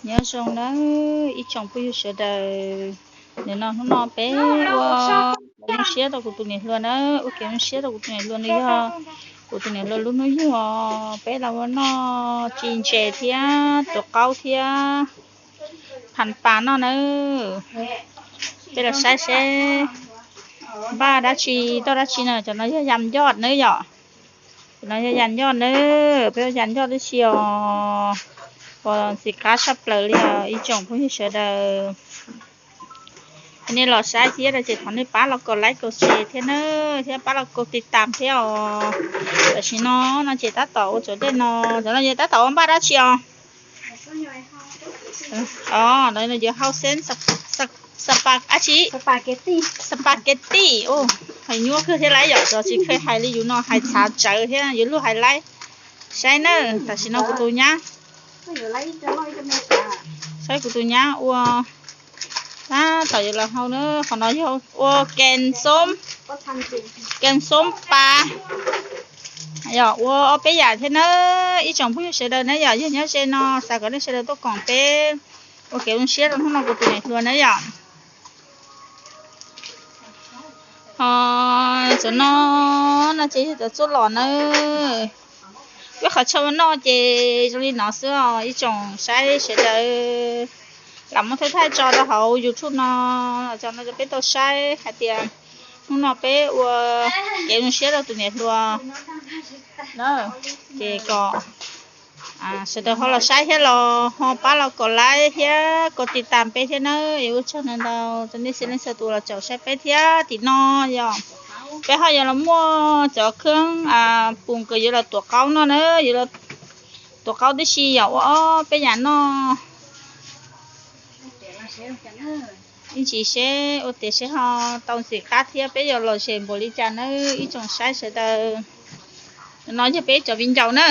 Nyob zoo nawb ib tsoom phooj ywg sawv daws, nim no hnub no peb ua zoo siab rau kuv tus niam hluas nawb, ua kev zoo siab rau kuv tus niam hluas, nws yog kuv tus niam hluas lub hnub yug os. Peb los ua noj tsis ntses thiab tuav qaub thiab phas pas noj nawb. Peb los saib seb npaj dab tsi toj dab tsi no. Cov no yog yam ncoj nawb yom. Cov no yog yam ncoj nawb, peb ua yam ncoj tib si os. Ua ntxim qab tshaj plaws li os ib tsoom phooj ywg sawv daws. Nej los saib thiab no ces thov nej pab los kom like kom share thiab na, thiab pab los kom tiv tam thiab os. Tam sim no no ces tab tom ua cov dej no, cov no ces tab tom ua npaj dab tsi os? Os, no yuav hau xeeb xapas dab tsi? Spaghetti. Hais nyuaj kawg thiab laiv yom, tsis kheev hais li yus no hais txhav tsawv thiab yuav luag hais laiv. Saib na, tam sim no kuv tus nyab, saib kuv tus nyab ua, tab tom yuav los hau na. Qhov no yog ua kees xoob, kees xoob pas, yog ua ob peb yam thiab na. Ib tsoom phooj ywg sawv daws na yom, yog nyob ze no xav kom nej sawv daws tuaj koom peb ua kev zoo siab rau hnub no kuv tus niam hluas na yom. Ho cov no no ces yog cov txuaj los nawb. Peb qhov chaw ua noj ces zoo li no xwb os ib tsoom saib sawv daws. Lam muab thaij thaij tso rau hauv YouTube no, tso no rau peb tau saib hais tias hnub no peb ua kev zoo siab rau tus niam hluas na, ces kom sawv daws ho los saib thiab los ho pab los kom like thiab kom tiv tam peb thiab nawb. Yuav ua tsaug ntau ntau rau nej txhua leej txhua tus los caum saib peb thiab. Tim no yog peb ho yuav los muaj cov kheeb pum kws yuav los tuav qaub noj na, yuav los tuav qaub tib si yom, ua ob peb yam noj. Ib ntsis seb ua tias seb ho tau ntxim qab thiab peb yuav los zem npaum li cas nawb ib tsoom saib sawv daws. No yog peb cov viv ncaus na.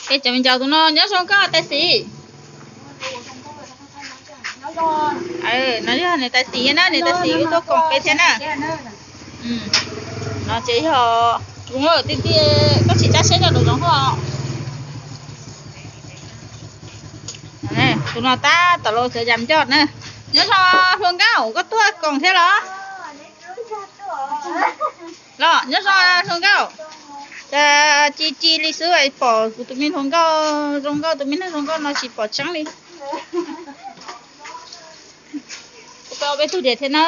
Peb cov viv ncaus tus no nyob zoo koj tais xis. No yog nws tais xis na, nws tais xis wb tuaj koom peb thiab na. No ces yog zoov ti ti, koj tsis tsa seb nyob rau zoov hos. Tus no tab tom los txawv yam ncoj na. Nyob zoo hluas nkauj, koj tuaj koom thiab los? Los nyob zoo hluas nkauj. Cas ci ci li xwb pom kuv tus me hluas nkauj zoo nkauj, tus me neeg zoo nkauj no tsis pom tseeb li. Kuv tau peb tug diam thiab na.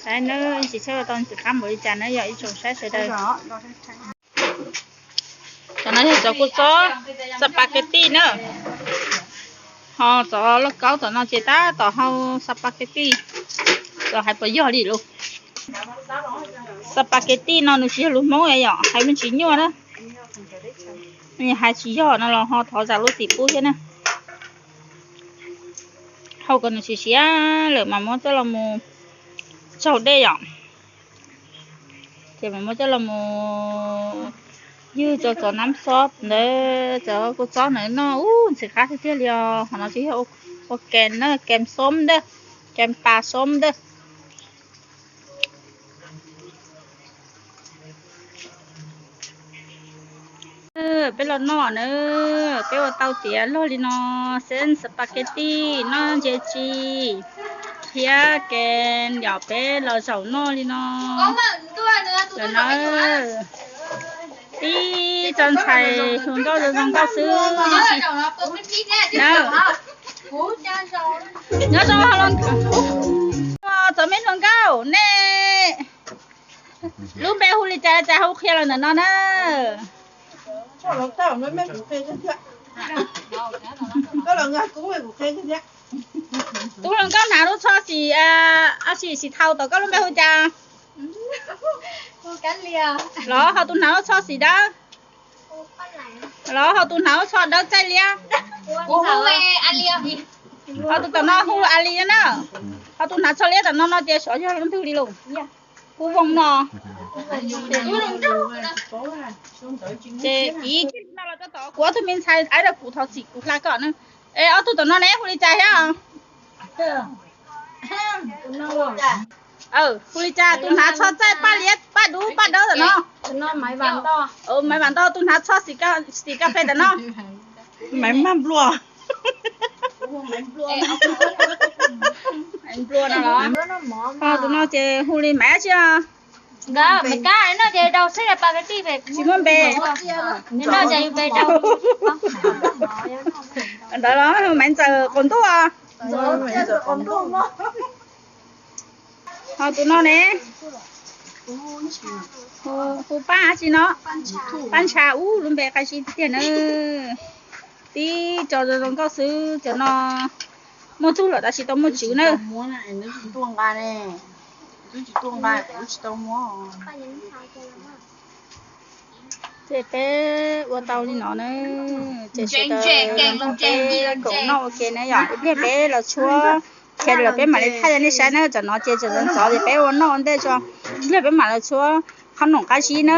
Saib nawb, tsis txhob tau ntxim qab npaum li cas na yog ib tsoom saib sawv daws. Cov no yog cov kua txob spaghetti na. Ho cov lauj kaub tom no ces tab tom hau spaghetti. Cov hais puas yog li lauj? Spaghetti no nws tsis yog lus Hmoob yom, hais me ntsis nyuaj na. Hais tsis yog no los ho thov zam lub txim pub thiab na. Hau kom nws siav siav lawm mas muab coj los mus tsaug dej yom. Ces mas muab coj los mus ywg rau cov nab xob ntawd, cov kua txob ntawd noj ub ntxim qab tiag tiag li os. Qhov no ces yog ua kees na, kees xoob ntawd, kees pas xoob ntawd. Peb los noj na, peb ua tau tiav log li no, xeeb spaghetti noj ntses tsi thiab kees yom, peb los zaum noj li no. Lawm na, ib tsoom ntxhais hluas nkauj zoo zoo nkauj xwb na. Nyob zoo, txom me hluas nkauj nej lub npe hu li cas, cas hu qhia los ntawm no na? Tus hluas nkauj hnav lub tsho xim, a, xim xim thaum tod koj lub npe hu cas? Los ho tus hnav lub tsho xim dawb? Los ho tus hnav lub tsho dawb txaij liab? Ho tus tom no hu a li na. Ho tus hnav tsho liab tom no no tias xyov yog leej twg li los. Hu voos no. Ces kiv no los rau tom kuv ob tug me ntxhais aib rau kuv thov txim kuv hla kom na. Es ob tug tom no ne hu li cas thiab? Hu li cas tus hnav tsho txaij paj liab? Maiv Vam Ntoj, tus hnav txhob xim kas fes tam no. Maiv Nplua. Nplua no los? Tus no ces hu li Maiv tsi os. Nkawd Maiv Kab no ces rau xwb, tsis muaj npe. Ntawd los Maiv Ntxawm Qaum Ntuj os. Ho tus no ne, hu Paj tsi no, Paj Ntsha, ub lub npe qab zib tiag na. Tib co zoo zoo nkauj xwb, cov no muaj tug lawm tab sis tau muaj tswv na. Ces peb ua tau li no na, ces sawv daws peb koom noj ua ke na yom. Ib pliag peb los tshuab, khiav lawm peb mam li thaij rau nej saib na. Cov no ces tseem ntxov ntxov ces peb ua noj ua ntej tso, ib pliag peb mam los tshuab qhob noom qab zib na.